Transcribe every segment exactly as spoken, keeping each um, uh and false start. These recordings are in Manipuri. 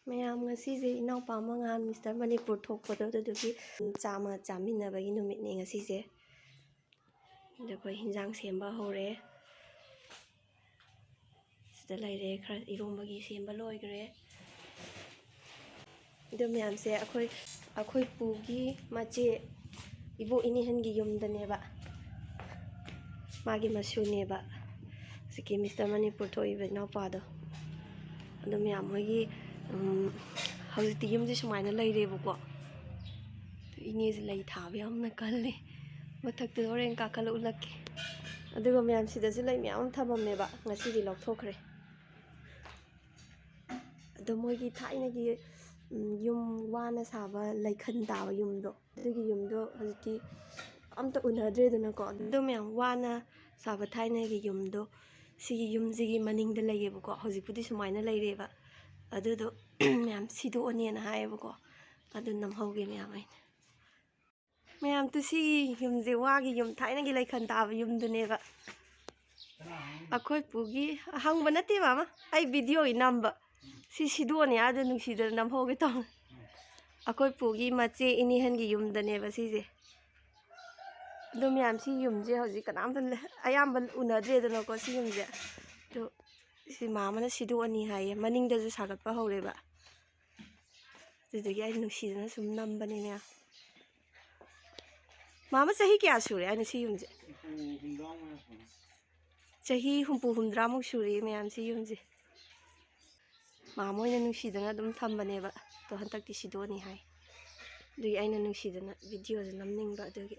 ꯃꯌꯥꯝ, ꯉꯁꯤꯁꯦ ꯏꯅꯥꯎꯄꯥ ꯑꯃ ꯉꯍꯥꯟ ꯃꯤꯁꯇꯔ ꯃꯅꯤꯄꯨꯔ ꯊꯣꯛꯄꯗꯣ, ꯑꯗꯨꯗꯨꯒꯤ ꯆꯥꯃ ꯆꯥꯃꯤꯟꯅꯕꯒꯤ ꯅꯨꯃꯤꯠꯅꯦ ꯉꯁꯤꯁꯦ꯫ ꯑꯗ ꯑꯩꯈꯣꯏ ꯍꯤꯟꯖꯥꯡ ꯁꯦꯝꯕ ꯍꯧꯔꯦ꯫ ꯁꯤꯗ ꯂꯩꯔꯦ, ꯈꯔ ꯏꯔꯣꯝꯕꯒꯤ ꯁꯦꯝꯕ ꯂꯣꯏꯈ꯭ꯔꯦ꯫ ꯑꯗꯨ ꯃꯌꯥꯝꯁꯦ ꯑꯩꯈꯣꯏ, ꯑꯩꯈꯣꯏ ꯄꯨꯒꯤ ꯃꯆꯦ, ꯏꯕꯣꯛ ꯏꯅꯦꯍꯟꯒꯤ ꯌꯨꯝꯗꯅꯦꯕ, ꯃꯥꯒꯤ ꯃꯁꯨꯅꯦꯕ, ꯍꯧꯖꯤꯛꯀꯤ ꯃꯤꯁꯇꯔ ꯃꯅꯤꯄꯨꯔ ꯊꯣꯛꯏꯕ ꯏꯅꯥꯎꯄꯥꯗꯣ꯫ ꯑꯗꯣ ꯃꯌꯥꯝ ꯃꯣꯏꯒꯤ, ꯎꯝ, ꯍꯧꯖꯤꯛꯇꯤ ꯌꯨꯝꯁꯦ ꯁꯨꯃꯥꯏꯅ ꯂꯩꯔꯦꯕꯀꯣ꯫ ꯏꯅꯦꯁꯦ ꯂꯩ ꯊꯥꯕ ꯌꯥꯝꯅ ꯀꯜꯂꯤ꯫ ꯃꯊꯛꯇ ꯍꯣꯔꯦꯟ ꯀꯥꯈꯠꯂ ꯎꯠꯂꯛꯀꯦ꯫ ꯑꯗꯨꯒ ꯃꯌꯥꯝ, ꯁꯤꯗꯁꯨ ꯂꯩ ꯃꯌꯥꯝ ꯑꯃ ꯊꯝꯃꯝꯃꯦꯕ, ꯉꯁꯤꯗꯤ ꯂꯧꯊꯣꯛꯈ꯭ꯔꯦ꯫ ꯑꯗꯣ ꯃꯣꯏꯒꯤ ꯊꯥꯏꯅꯒꯤ, ꯎꯝ, ꯌꯨꯝ, ꯋꯥꯅ ꯁꯥꯕ ꯂꯩꯈꯟ ꯇꯥꯕ ꯌꯨꯝꯗꯣ, ꯑꯗꯨꯒꯤ ꯌꯨꯝꯗꯣ ꯍꯧꯖꯤꯛꯇꯤ ꯑꯝꯇ ꯎꯅꯗ꯭ꯔꯦꯗꯅꯀꯣ꯫ ꯑꯗꯣ ꯃꯌꯥꯝ, ꯋꯥꯅ ꯁꯥꯕ ꯊꯥꯏꯅꯒꯤ ꯌꯨꯝꯗꯣ ꯁꯤꯒꯤ ꯌꯨꯝꯁꯤꯒꯤ ꯃꯅꯤꯡꯗ ꯂꯩꯌꯦꯕꯀꯣ꯫ ꯍꯧꯖꯤꯛꯄꯨꯗꯤ ꯁꯨꯃꯥꯏꯅ ꯂꯩꯔꯦꯕ꯫ ꯑꯗꯨꯗꯣ ꯃꯌꯥꯝ ꯁꯤꯗꯣꯛꯑꯅꯦꯅ ꯍꯥꯏꯌꯦꯕꯀꯣ꯫ ꯑꯗꯨ ꯅꯝꯍꯧꯒꯦ ꯃꯌꯥꯝ ꯑꯩꯅ꯫ ꯃꯌꯥꯝ, ꯇꯨ ꯁꯤꯒꯤ ꯌꯨꯝꯁꯦ ꯋꯥꯒꯤ ꯌꯨꯝ, ꯊꯥꯏꯅꯒꯤ ꯂꯩꯈꯟ ꯇꯥꯕ ꯌꯨꯝꯗꯨꯅꯦꯕ꯫ ꯑꯩꯈꯣꯏ ꯄꯨꯒꯤ, ꯍꯪꯕ ꯅꯠꯇꯦ ꯃꯥꯃ, ꯑꯩ ꯚꯤꯗꯤꯑꯣꯒꯤ ꯅꯝꯕ꯫ ꯁꯤ ꯁꯤꯗꯣꯛꯑꯅꯤ, ꯑꯥꯗ ꯅꯨꯡꯁꯤꯗꯅ ꯅꯝꯍꯧꯒꯦ ꯇꯧꯅꯤ꯫ ꯑꯩꯈꯣꯏ ꯄꯨꯒꯤ ꯃꯆꯦ ꯏꯅꯦꯍꯟꯒꯤ ꯌꯨꯝꯗꯅꯦꯕ ꯁꯤꯁꯦ꯫ ꯑꯗꯣ ꯃꯌꯥꯝ, ꯁꯤ ꯌꯨꯝꯁꯦ ꯍꯧꯖꯤꯛ ꯀꯅꯥꯝꯇ ꯂꯩ-, ꯑꯌꯥꯝꯕ ꯎꯅꯗ꯭ꯔꯦꯗꯅꯀꯣ ꯁꯤ ꯌꯨꯝꯁꯦ꯫ ꯑꯗꯣ ꯁꯤ ꯃꯥꯃꯅ ꯁꯤꯗꯣꯛꯑꯅꯤ ꯍꯥꯏꯌꯦ, ꯃꯅꯤꯡꯗꯁꯨ ꯁꯥꯒꯠꯄ ꯍꯧꯔꯦꯕ꯫ ꯑꯗꯨꯗꯨꯒꯤ ꯑꯩ ꯅꯨꯡꯁꯤꯗꯅ ꯁꯨꯝ ꯅꯝꯕꯅꯤꯅꯦ꯫ ꯃꯥꯃ, ꯆꯍꯤ ꯀꯌꯥ ꯁꯨꯔꯦ ꯍꯥꯏꯅꯣ ꯁꯤ ꯌꯨꯝꯁꯦ? ꯍꯨꯝꯐꯨ ꯍꯨꯝꯗ꯭ꯔꯥ ꯃꯌꯥ ꯁꯨꯔꯦ꯫ ꯆꯍꯤ ꯍꯨꯝꯐꯨ ꯍꯨꯝꯗ꯭ꯔꯥꯃꯨꯛ ꯁꯨꯔꯦ ꯃꯌꯥꯝ ꯁꯤ ꯌꯨꯝꯁꯦ꯫ ꯃꯥꯃ ꯍꯣꯏꯅ ꯅꯨꯡꯁꯤꯗꯅ ꯑꯗꯨꯝ ꯊꯝꯕꯅꯦꯕ꯫ ꯑꯗꯣ ꯍꯟꯗꯛꯇꯤ ꯁꯤꯗꯣꯛꯑꯅꯤ ꯍꯥꯏ꯫ ꯑꯗꯨꯒꯤ ꯑꯩꯅ ꯅꯨꯡꯁꯤꯗꯅ ꯚꯤꯗꯤꯑꯣꯁꯦ ꯅꯝꯅꯤꯡꯕ ꯑꯗꯨꯒꯤ꯫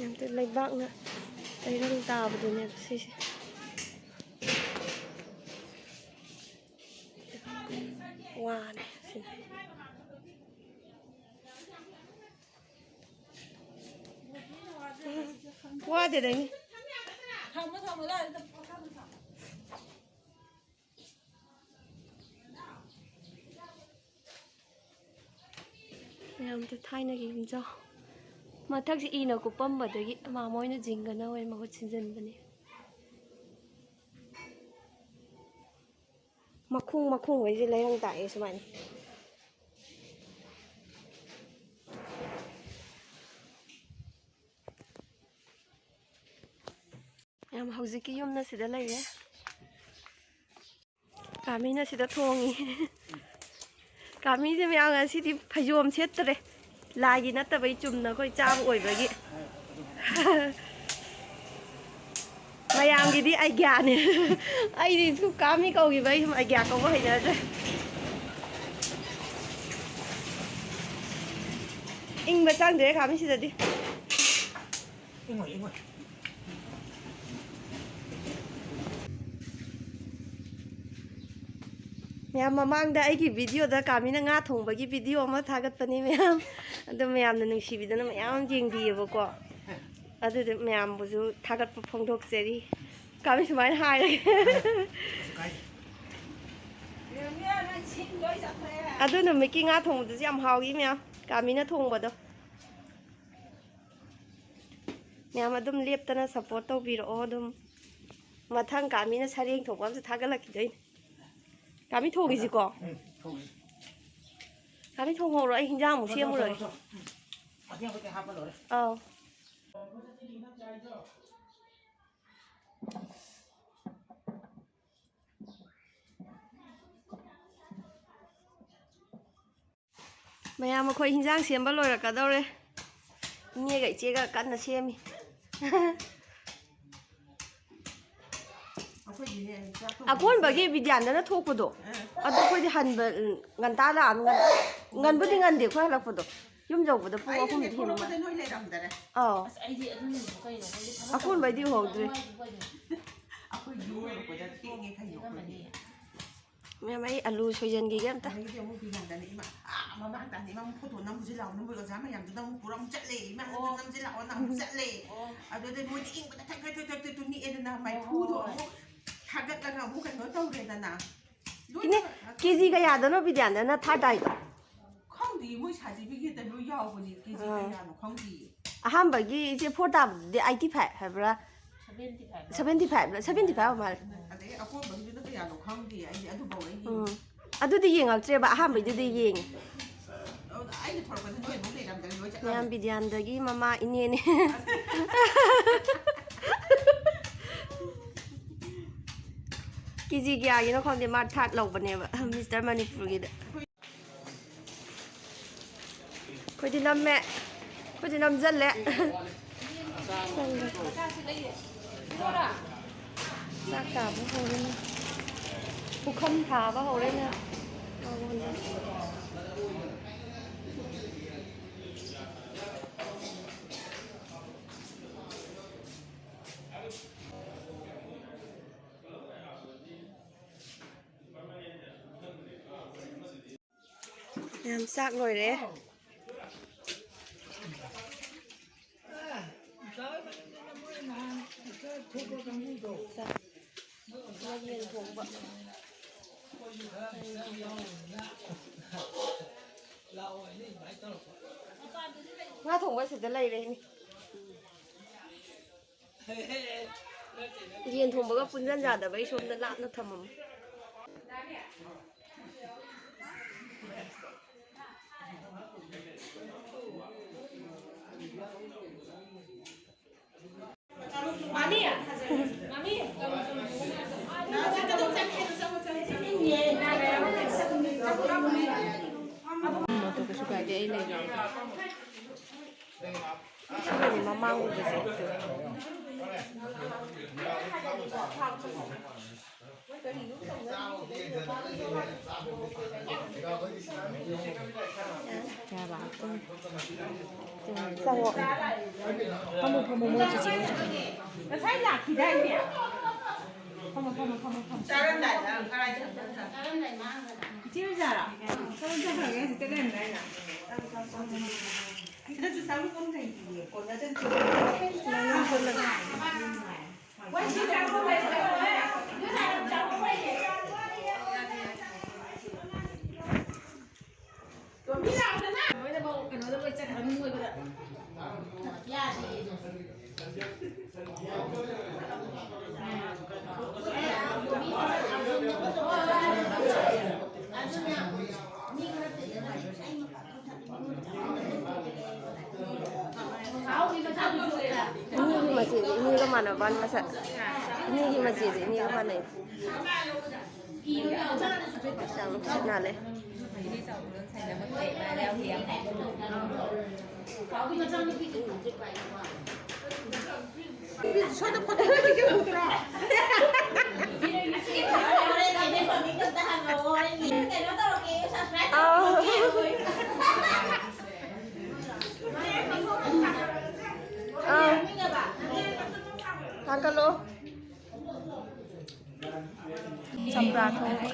ꯌꯥꯝ ꯊꯤ ꯂꯩꯕꯥꯛꯅ ꯂꯩꯔꯪ ꯇꯥꯕꯗꯨꯅꯦꯕ ꯁꯤꯁꯦ꯫ ꯋꯥꯅꯦ ꯁꯤꯅ꯫ ꯋꯥꯗꯦꯗ ꯏꯅꯦ꯫ ꯃꯌꯥꯝꯗꯣ ꯊꯥꯏꯅꯒꯤ ꯌꯨꯝꯖꯥꯎ꯫ ꯃꯊꯛꯁꯦ ꯏꯅ ꯀꯨꯞꯄꯝꯕꯗꯒꯤ ꯃꯥꯃ ꯍꯣꯏꯅ ꯖꯤꯡꯒꯅ ꯑꯣꯏꯅ ꯃꯍꯨꯠ ꯁꯤꯟꯖꯟꯕꯅꯦ꯫ ꯃꯈꯣꯡ ꯃꯈꯣꯡꯈꯩꯁꯦ ꯂꯩꯔꯪ ꯇꯥꯛꯑꯦ ꯁꯨꯃꯥꯏꯅ꯫ ꯃꯌꯥꯝ ꯍꯧꯖꯤꯛꯀꯤ ꯌꯨꯝꯅ ꯁꯤꯗ ꯂꯩꯔꯦ꯫ ꯀꯥꯃꯤꯅ ꯁꯤꯗ ꯊꯣꯡꯉꯤ꯫ ꯀꯥꯃꯤꯁꯦ ꯃꯌꯥꯝ ꯉꯁꯤꯗꯤ ꯐꯩꯖꯣꯝ ꯁꯦꯠꯇ꯭ꯔꯦ꯫ ꯂꯥꯏꯒꯤ ꯅꯠꯇꯕꯩ ꯆꯨꯝꯅ ꯑꯩꯈꯣꯏ ꯆꯥꯕ ꯑꯣꯏꯕꯒꯤ꯫ ꯃꯌꯥꯝꯒꯤꯗꯤ ꯑꯥꯏꯗꯤꯌꯥꯅꯦ꯫ ꯑꯩꯗꯤ ꯁꯨꯝ ꯀꯥꯃꯤ ꯀꯧꯈꯤꯕ, ꯑꯩ ꯁꯨꯝ ꯑꯥꯏꯗꯤꯌꯥ ꯀꯧꯕ ꯍꯩꯅꯗ꯭ꯔꯦ꯫ ꯏꯪꯕ ꯆꯪꯗ꯭ꯔꯦ ꯀꯥꯃꯤ ꯁꯤꯗꯗꯤ꯫ ꯏꯪꯉꯣꯏ, ꯏꯪꯉꯣꯏ꯫ ꯃꯌꯥꯝ ꯃꯃꯥꯡꯗ ꯑꯩꯒꯤ ꯚꯤꯗꯤꯑꯣꯗ ꯀꯥꯃꯤꯅ ꯉꯥ ꯊꯣꯡꯕꯒꯤ ꯚꯤꯗꯤꯑꯣ ꯑꯃ ꯊꯥꯒꯠꯄꯅꯤ ꯃꯌꯥꯝ꯫ ꯑꯗꯣ ꯃꯌꯥꯝꯅ ꯅꯨꯡꯁꯤꯕꯤꯗꯅ ꯃꯌꯥꯝ ꯌꯦꯡꯕꯤꯌꯦꯕꯀꯣ꯫ ꯑꯗꯨꯗ ꯃꯌꯥꯝꯕꯨꯁꯨ ꯊꯥꯒꯠꯄ ꯐꯣꯡꯗꯣꯛꯆꯔꯤ꯫ ꯀꯥꯃꯤ ꯁꯨꯃꯥꯏꯅ ꯍꯥꯏꯔꯒꯦ꯫ ꯑꯗꯨ ꯅꯨꯃꯤꯠꯀꯤ ꯉꯥ ꯊꯣꯡꯕꯗꯨꯁꯨ ꯌꯥꯝ ꯍꯥꯎꯏ ꯃꯌꯥꯝ, ꯀꯥꯃꯤꯅ ꯊꯣꯡꯕꯗꯣ꯫ ꯃꯌꯥꯝ ꯑꯗꯨꯝ ꯂꯦꯞꯇꯅ ꯁꯞꯄꯣꯔꯠ ꯇꯧꯕꯤꯔꯛꯑꯣ꯫ ꯑꯗꯨꯝ ꯃꯊꯪ ꯀꯥꯃꯤꯅ ꯁꯔꯦꯡ ꯊꯣꯡꯕ ꯑꯃꯁꯨ ꯊꯥꯒꯠꯂꯛꯈꯤꯗꯣꯏꯅꯦ꯫ ꯀꯥꯃꯤ ꯊꯣꯡꯈꯤꯁꯤꯀꯣ꯫ ꯎꯝ, ꯊꯣꯡꯈꯤꯁꯤ꯫ ꯀꯥꯃꯤ ꯊꯣꯡꯍꯧꯔꯣ, ꯑꯩ ꯍꯤꯟꯖꯥꯡ ꯑꯃꯨꯛ ꯁꯦꯝꯃꯨꯔꯒꯦ꯫ ꯊꯣꯡ, ꯊꯣꯡ, ꯊꯣꯡ꯫ ꯑꯇꯦꯛ ꯑꯇꯦꯛ ꯍꯥꯞꯄ ꯂꯣꯏꯔꯦ꯫ ꯑꯧ꯫ ꯃꯌꯥꯝ ꯑꯩꯈꯣꯏ ꯍꯤꯟꯖꯥꯡ ꯁꯦꯝꯕ ꯂꯣꯏꯔꯛꯀꯗꯧꯔꯦ꯫ ꯏꯅꯦꯒ ꯏꯆꯦꯒ ꯀꯟꯅ ꯁꯦꯝꯃꯤ꯫ ꯑꯩꯈꯣꯏꯒꯤꯅꯦ, ꯆꯥꯛ ꯊꯣꯡꯕ ꯑꯀꯣꯟꯕꯒꯤ ꯕꯤꯗ꯭ꯌꯥꯟꯗꯅ ꯊꯣꯛꯄꯗꯣ, ꯑꯥ꯫ ꯑꯗꯣ ꯑꯩꯈꯣꯏꯗꯤ ꯍꯟꯕ, ꯎꯝ, ꯉꯟꯇꯥ ꯂꯥꯛꯑꯝ-, ꯉꯟ-, ꯉꯟꯕꯨꯗꯤ ꯉꯟꯗꯦ ꯑꯩꯈꯣꯏ ꯍꯜꯂꯛꯄꯗꯣ꯫ ꯌꯨꯝ ꯌꯧꯕꯗ ꯄꯨꯡ ꯑꯩꯅꯅꯦ ꯑꯍꯨꯝꯗꯤ ꯍꯦꯜꯂꯝꯃꯅꯤ꯫ ꯊꯣꯛꯂꯛꯄꯗ ꯅꯣꯏ ꯂꯩꯔꯝꯗꯔꯦ꯫ ꯑꯧ꯫ ꯑꯁ, ꯑꯩꯗꯤ ꯑꯗꯨ ꯅꯨꯃꯤꯠꯇꯣ ꯀꯩꯅꯣ ꯈꯪꯗꯦ, ꯊꯕꯛ ꯑꯀꯣꯟꯕꯩꯗꯤ ꯇꯧꯕ ꯎꯍꯧꯗ꯭ꯔꯦ꯫ ꯅꯨꯡꯉꯥꯏꯕ ꯑꯣꯏꯗꯦ꯫ ꯑꯩꯈꯣꯏ ꯌꯨꯝ ꯌꯧꯔꯛꯄꯗ ꯊꯦꯡꯉꯦ ꯀꯩꯅꯣ ꯑꯩꯈꯣꯏꯗꯤ꯫ ꯃꯦꯝ, ꯑꯩ ꯑꯂꯨ ꯁꯣꯏꯖꯟꯈꯤꯒꯦ ꯑꯝꯇ꯫ ꯑꯗꯒꯤꯗꯤ ꯑꯃꯨꯛ ꯕꯤꯅꯟꯗꯅ ꯏꯃꯥ, ꯑꯥ, ꯃꯃꯥꯡ ꯇꯥꯅꯤ ꯏꯃꯥ, ꯑꯃꯨꯛ ꯐꯣꯇꯣ ꯅꯝꯃꯨꯁꯤ ꯂꯥꯎ, ꯅꯣꯏ ꯑꯣꯖꯥ ꯃꯌꯥꯝꯗꯨꯗ ꯑꯃꯨꯛ ꯄꯨꯔ ꯑꯃꯨꯛ ꯆꯠꯂꯦ, ꯏꯃꯥ, ꯑꯣ꯫ ꯅꯝꯁꯤ ꯂꯥꯛꯑꯣꯅ ꯑꯃꯨꯛ ꯆꯠꯂꯦ꯫ ꯑꯣ꯫ ꯑꯗꯨꯗꯩ ꯃꯣꯏꯗꯤ ꯏꯪꯕꯗ ꯊꯛ ꯊꯛ ꯊꯛ ꯊꯛ ꯊꯛ ꯅꯤꯛꯑꯦꯗꯅ, ꯃꯩꯐꯨꯗꯣ ꯍꯣꯏ꯫ ꯑꯃꯨꯛ ꯊꯥꯒꯠꯂꯒ ꯑꯃꯨꯛ ꯀꯩꯅꯣ ꯇꯧꯔꯦꯗꯅ꯫ ꯏꯅꯦ, ꯂꯣꯏꯅꯃꯛ ꯀꯦ ꯖꯤ ꯀꯌꯥꯗꯅꯣ ꯕꯤꯗ꯭ꯌꯥꯟꯗꯅ ꯊꯥꯔ ꯇꯥꯏꯗꯣ? ꯈꯪꯗꯦ, ꯃꯣꯏ ꯁꯥꯔꯇꯤꯐꯤꯀꯦꯠꯇ ꯂꯣꯏ ꯌꯥꯎꯕꯅꯦ, ꯀꯦ ꯖꯤ ꯑꯥ꯫ ꯀꯌꯥꯅꯣ ꯈꯪꯗꯤꯌꯦ꯫ ꯑꯍꯥꯟꯕꯒꯤ ꯏꯆꯦ ꯐꯣꯔ ꯇꯥꯕꯗꯨꯗꯤ ꯑꯩꯠꯇꯤ ꯐꯥꯏꯚ ꯍꯥꯏꯕ꯭ꯔꯥ? ꯁꯚꯦꯟꯇꯤ ꯐꯥꯏꯚ ꯂ? ꯁꯚꯦꯟꯇꯤ ꯐꯥꯏꯚ ꯂ? ꯁꯚꯦꯟꯇꯤ ꯐꯥꯏꯚ ꯑꯣꯏ ꯃꯥꯜꯂꯦ꯫ ꯑꯗꯒꯤ ꯑꯀꯣꯟꯕꯒꯤꯗꯨꯅ ꯀꯌꯥ ꯀꯩꯅꯣ ꯈꯪꯗꯦ ꯑꯩꯗꯤ ꯑꯗꯨꯐꯥꯎ ꯑꯩꯗꯤ ꯎꯝ꯫ ꯑꯗꯨꯗꯤ ꯌꯦꯡꯉꯛꯇ꯭ꯔꯦꯕ, ꯑꯍꯥꯟꯕꯩꯗꯨꯗꯤ ꯌꯦꯡꯉꯦ꯫ ꯑꯩꯅ ꯊꯣꯔꯛꯄꯗ ꯅꯣꯏ ꯑꯃꯨꯛ ꯂꯩꯔꯝꯗ꯭ꯔꯦ, ꯂꯣꯏ ꯆꯠꯅꯈ꯭ꯔꯦ꯫ ꯃꯌꯥꯝ ꯕꯤꯗ꯭ꯌꯥꯟꯗꯒꯤ ꯃꯃꯥ ꯏꯅꯦꯅꯦ꯫ ꯀꯦ ꯖꯤ ꯀꯌꯥꯒꯤꯅꯣ ꯈꯪꯗꯦ, ꯃꯥ ꯊꯥꯔꯠ ꯂꯧꯕꯅꯦꯕ ꯃꯤꯁꯇꯔ ꯃꯅꯤꯄꯨꯔꯒꯤꯗ꯫ ꯑꯩꯈꯣꯏꯗꯤ ꯅꯝꯃꯦ꯫ ꯑꯩꯈꯣꯏꯗꯤ ꯅꯝꯖꯜꯂꯦ꯫ ꯆꯥꯛ ꯀꯥꯕ ꯍꯧꯔꯦꯅꯦ꯫ ꯄꯨꯈꯝ ꯊꯥꯕ ꯍꯧꯔꯦꯅꯦ꯫ ꯃꯌꯥꯝ ꯆꯥꯛ ꯂꯣꯏꯔꯦ꯫ ꯆꯥꯛ꯫ ꯌꯦꯟ ꯊꯣꯡꯕ꯫ ꯉꯥ ꯊꯣꯡꯕ ꯁꯤꯗ ꯂꯩꯔꯦꯅꯦ꯫ ꯌꯦꯟ ꯊꯣꯡꯕꯒ ꯄꯨꯟꯖꯟ ꯌꯥꯗꯕꯩ ꯁꯣꯝꯗ ꯂꯥꯞꯅ ꯊꯝꯃꯝꯃꯦ꯫ ꯃꯣꯇꯣ ꯀꯩꯁꯨ ꯀꯥꯏꯗꯦ, ꯑꯩ ꯂꯩꯔꯦ꯫ ꯁꯤꯒꯤꯅꯦ ꯃꯃꯥꯡ ꯎꯕꯁꯦ꯫ ꯆꯪꯉꯣ꯫ ꯐꯝꯃꯣ, ꯐꯝꯃꯣ, ꯃꯣꯏ ꯆꯤꯆꯦ ꯍꯣꯏ ꯆꯪꯉꯣ꯫ ꯉꯁꯥꯏ ꯂꯥꯛꯈꯤꯗꯥꯏꯅꯦ? ꯐꯝꯃꯣ, ꯐꯝꯃꯣ, ꯐꯝꯃꯣ, ꯐꯝꯃꯣ꯫ ꯆꯥꯔꯝꯗꯥꯏꯗ ꯀꯔꯥꯏ ꯆꯠꯈ꯭ꯔ? ꯆꯥꯔꯝꯗꯥꯏ ꯃꯥꯡꯈ꯭ꯔꯦ꯫ ꯏꯆꯦ ꯍꯣꯏ ꯆꯥꯔꯣ? ꯆꯠꯂꯝꯗꯥꯏ ꯃꯥꯡꯈ꯭ꯔꯦ꯫ ꯁꯤꯗꯁꯨ ꯆꯪꯉꯛꯐꯝ ꯂꯩꯇꯤꯌꯦ꯫ ꯀꯣꯟꯅꯗꯪ ꯃꯅꯨꯡ ꯆꯠꯂꯒ꯫ ꯏꯅꯦꯒꯤ ꯃꯆꯦꯁꯦ ꯏꯅꯦꯒ ꯃꯥꯟꯅꯕ ꯋꯥꯅꯤ ꯃꯁꯛ꯫ ꯏꯅꯦꯒꯤ ꯃꯆꯦꯁꯦ ꯏꯅꯦꯒ ꯃꯥꯟꯅꯩ꯫ ꯌꯥꯝ ꯅꯨꯡꯁꯤ ꯅꯥꯜꯂꯦ꯫ ꯁꯣꯝꯗ ꯐꯣꯇꯣ ꯀꯥꯞꯄꯤꯒꯦ ꯎꯗ꯭ꯔꯣ? ꯑꯥ꯫ ꯑꯥ꯫ ꯊꯥꯡꯒꯠꯂꯣ꯫ ꯆꯝꯄ꯭ꯔꯥ ꯊꯣꯡꯕ꯫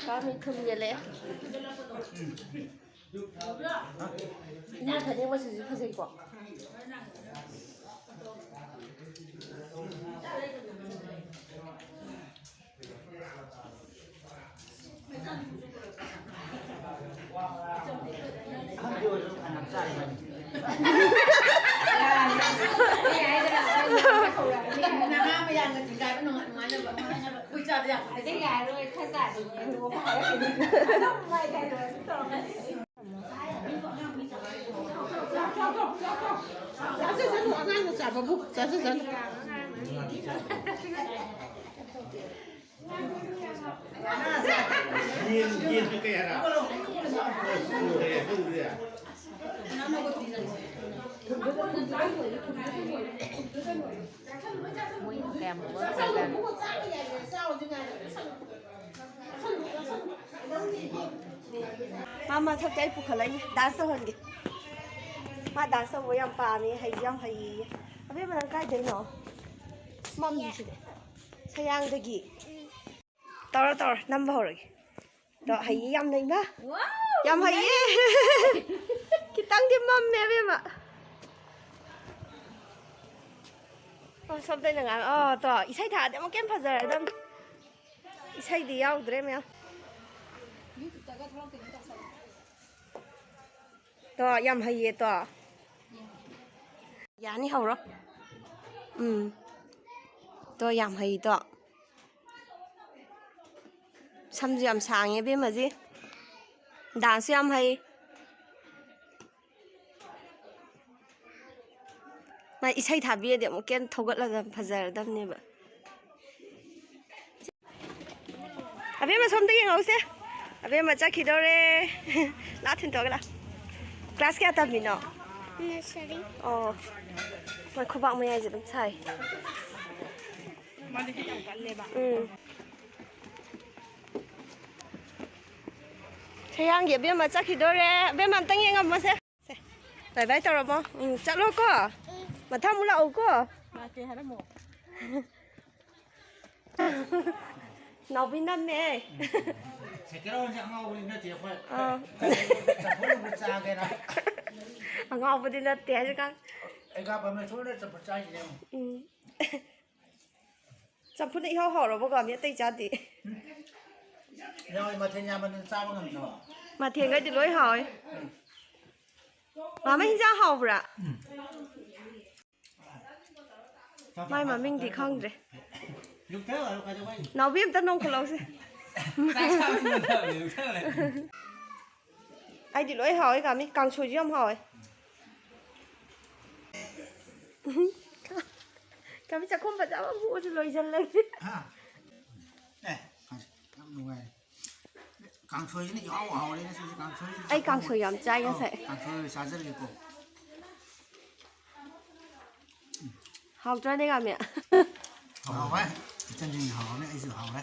ꯀꯥꯡ ꯃꯤꯊꯨꯝ ꯌꯦꯜꯂꯛꯑꯦ꯫ ꯏꯅꯦ ꯐꯅꯦꯛ ꯃꯆꯨꯁꯤ ꯐꯖꯩꯀꯣ꯫ ꯅꯍꯥ ꯃꯌꯥꯝꯒ ꯇꯤꯟꯒꯥꯏꯕ ꯅꯨꯡꯉꯥꯏ-, ꯅꯨꯡꯉꯥꯏꯅꯕ꯫ ꯑꯩꯈꯣꯏ ꯆꯥꯕ ꯌꯥꯕ꯫ ꯑꯗꯩ ꯌꯥꯔꯣꯏ, ꯈꯔ ꯆꯥꯗꯣꯏꯅꯦ, ꯑꯗꯨꯒ ꯑꯃꯨꯛ ꯍꯥꯏꯔꯛꯈꯤꯅꯤ꯫ ꯑꯗꯨꯝ ꯋꯥꯏ ꯇꯩꯔꯣꯏ, ꯑꯗꯨꯝ ꯇꯧꯔꯛꯀꯅꯤ꯫ ꯆꯥꯖꯁꯅꯨ, ꯑꯉꯥꯡꯅ ꯆꯥꯕꯕꯨ ꯆꯥꯖꯁꯅꯨ꯫ ꯌꯦꯟ, ꯌꯦꯟꯗꯨ ꯀꯩ ꯍꯥꯏꯔ? ꯂꯣꯏꯔꯦ, ꯑꯗꯨꯗꯤ꯫ ꯃꯣꯏ ꯀꯌꯥꯝ ꯄꯨꯔꯛꯈ꯭ꯔꯖꯥꯠꯅꯣ? ꯃꯥ ꯃꯊꯛꯇ ꯑꯩ ꯄꯨꯈꯠꯂꯛꯏꯅꯦ, ꯗꯥꯟꯁ ꯇꯧꯍꯟꯒꯦ꯫ ꯃꯥ ꯗꯥꯟꯁ ꯇꯧꯕ ꯌꯥꯝ ꯄꯥꯝꯃꯦ, ꯍꯩꯁꯨ ꯌꯥꯝ ꯍꯩꯌꯦ꯫ ꯑꯕꯦꯝꯃ, ꯅꯪ ꯀꯥꯏꯗꯩꯅꯣ? ꯃꯝꯃꯤꯁꯤꯗꯤ꯫ ꯁꯌꯥꯡꯗꯒꯤ꯫ ꯇꯧꯔꯣ, ꯇꯧꯔꯣ, ꯅꯝꯕ ꯍꯧꯔꯒꯦ꯫ ꯇꯣ, ꯍꯩꯌꯦ, ꯌꯥꯝꯅ, ꯏꯃꯥ꯫ ꯋꯥꯎ! ꯌꯥꯝ ꯍꯩꯌꯦ꯫ ꯈꯤꯇꯪꯗꯤ ꯃꯝꯃꯦ, ꯑꯕꯦꯝꯃ꯫ ꯑꯣ, ꯁꯣꯝꯗ ꯑꯩꯅ ꯉꯥꯡ-, ꯑꯣ, ꯇꯣ, ꯏꯁꯩ ꯊꯥꯔꯗꯤ ꯑꯃꯨꯛꯀ ꯍꯦꯟꯅ ꯐꯖꯔꯗꯝꯅꯤ꯫ ꯏꯁꯩꯗꯤ ꯌꯥꯎꯗ꯭ꯔꯦ, ꯃꯌꯥꯝ꯫ ꯇꯣ, ꯌꯥꯝ ꯍꯩꯌꯦ, ꯇꯣ꯫ ꯌꯥꯅꯤ, ꯍꯧꯔꯣ꯫ ꯎꯝ꯫ ꯇꯣ, ꯌꯥꯝ ꯍꯩ, ꯇꯣ꯫ ꯁꯝꯁꯨ ꯌꯥꯝ ꯁꯥꯡꯉꯦ ꯏꯕꯦꯝꯃꯁꯤ꯫ ꯗꯥꯟꯁꯁꯨ ꯌꯥꯝ ꯍꯩ꯫ ꯃꯥ ꯏꯁꯩ ꯊꯥꯕꯤꯔꯗꯤ ꯑꯃꯨꯛꯀ ꯍꯦꯟꯅ ꯊꯧꯒꯠꯂꯒ ꯐꯖꯔꯗꯕꯅꯦꯕ꯫ ꯑꯕꯦꯝꯃ ꯁꯣꯝꯗ ꯌꯦꯡꯍꯧꯁꯦ꯫ ꯑꯕꯦꯝꯃ ꯆꯠꯈꯤꯗꯧꯔꯦ꯫ ꯂꯥ ꯊꯤꯟꯇꯣꯛꯑꯒ ꯂꯥ꯫ ꯀ꯭ꯂꯥꯁ ꯀꯌꯥ ꯇꯝꯃꯤꯅꯣ? ꯅꯔꯁꯔꯤ꯫ ꯑꯣ꯫ ꯃꯣꯏ ꯈꯨꯕꯥꯛ ꯃꯌꯥꯏꯁꯦ ꯑꯗꯨꯝ ꯁꯥꯏ꯫ ꯃꯥꯗꯤ ꯌꯥꯝ ꯀꯜꯂꯦꯕ꯫ ꯎꯝ꯫ ꯁꯌꯥꯡꯒꯤ ꯑꯕꯦꯝꯃ ꯆꯠꯈꯤꯗꯣꯔꯦ꯫ ꯑꯕꯦꯝꯃ ꯑꯝꯇꯪ ꯌꯦꯡꯉꯝꯃꯣꯁꯦ꯫ ꯁꯦ, ꯕꯥꯏ ꯕꯥꯏ ꯇꯧꯔꯝꯃꯣ꯫ ꯎꯝ, ꯆꯠꯂꯣꯀꯣ꯫ ꯃꯊꯪ ꯑꯃꯨꯛ ꯂꯥꯛꯎꯀꯣ꯫ ꯂꯥꯛꯀꯦ ꯍꯥꯏꯔꯝꯃꯣ꯫ ꯅꯥꯎꯕꯤ ꯅꯝꯃꯦ꯫ ꯁꯦꯀꯦꯟ ꯍꯦꯟꯁꯦ ꯑꯉꯥꯎꯕꯗꯤ ꯅꯠꯇꯦ ꯑꯩꯈꯣꯏ꯫ ꯑꯥ꯫ ꯆꯝꯐꯨꯠ ꯑꯃ ꯆꯥꯒꯦꯅ꯫ ꯑꯉꯥꯎꯕꯗꯤ ꯅꯠꯇꯦ ꯍꯥꯏꯔꯀꯥꯟ꯫ ꯑꯩꯒ ꯄꯔꯃꯦꯁꯣꯔꯅ ꯆꯝꯐꯨꯠ ꯆꯥꯏꯁꯤꯅꯦ꯫ ꯎꯝ꯫ ꯆꯝꯐꯨꯠꯅ ꯏꯍꯥꯎ ꯍꯥꯎꯔꯕꯀꯣ, ꯃꯤ ꯑꯇꯩ ꯆꯥꯗꯦ꯫ ꯌꯥꯎꯋꯦ, ꯃꯊꯦꯜ ꯌꯥꯝꯃꯟꯗꯅ ꯆꯥꯕ ꯉꯝꯗꯕ꯫ ꯃꯊꯦꯜꯈꯩꯗꯤ ꯂꯣꯏ ꯍꯥꯎꯋꯦ꯫ ꯃꯥꯃ, ꯍꯤꯟꯖꯥꯡ ꯍꯥꯎꯕ꯭ꯔꯥ? ꯎꯝ꯫ ꯃꯥꯏ ꯃꯃꯤꯡꯗꯤ ꯈꯪꯗ꯭ꯔꯦ꯫ ꯂꯨꯞꯊꯔꯣ, ꯀꯩꯗꯧꯕꯩ? ꯅꯥꯎꯕꯤ ꯑꯝꯇ ꯅꯣꯡꯈꯠꯂꯧꯁꯦ꯫ ꯆꯥꯛ ꯆꯥꯕ ꯃꯇꯝꯗ ꯂꯨꯞꯊꯔꯣ꯫ ꯑꯩꯗꯤ ꯂꯣꯏ ꯍꯥꯎꯋꯦ ꯀꯥꯃꯤ꯫ ꯀꯥꯡꯁꯣꯏꯁꯨ ꯌꯥꯝ ꯍꯥꯎꯋꯦ꯫ ꯀꯥꯃꯤ, ꯆꯥꯛꯈꯨꯝ ꯐꯖꯕ ꯑꯃ ꯄꯨꯔꯁꯨ ꯂꯣꯏꯁꯤꯜꯂꯒꯦ꯫ ꯍꯥ? ꯑꯦ, ꯌꯥꯝ ꯅꯨꯡꯉꯥꯏꯔꯦ꯫ ꯀꯥꯡꯁꯣꯏꯁꯤꯅ ꯏꯍꯥꯎ ꯍꯥꯎꯔꯦ ꯉꯁꯤꯗꯤ꯫ ꯀꯥꯡꯁꯣꯏ ꯑꯩ ꯀꯥꯡꯁꯣꯏ ꯌꯥꯝ ꯆꯥꯏ ꯑꯧ, ꯉꯁꯥꯏ꯫ ꯀꯥꯡꯁꯣꯏ ꯑꯣꯏꯅ ꯆꯥꯖꯔꯒꯦꯀꯣ꯫ ꯍꯥꯎꯇ꯭ꯔꯅꯦ, ꯀꯥꯃꯤ? ꯍꯥꯎꯋꯦ꯫ ꯏꯆꯟꯁꯤꯡꯅ ꯍꯥꯎꯔꯅꯤ, ꯑꯩꯁꯨ ꯍꯥꯎꯔꯦ꯫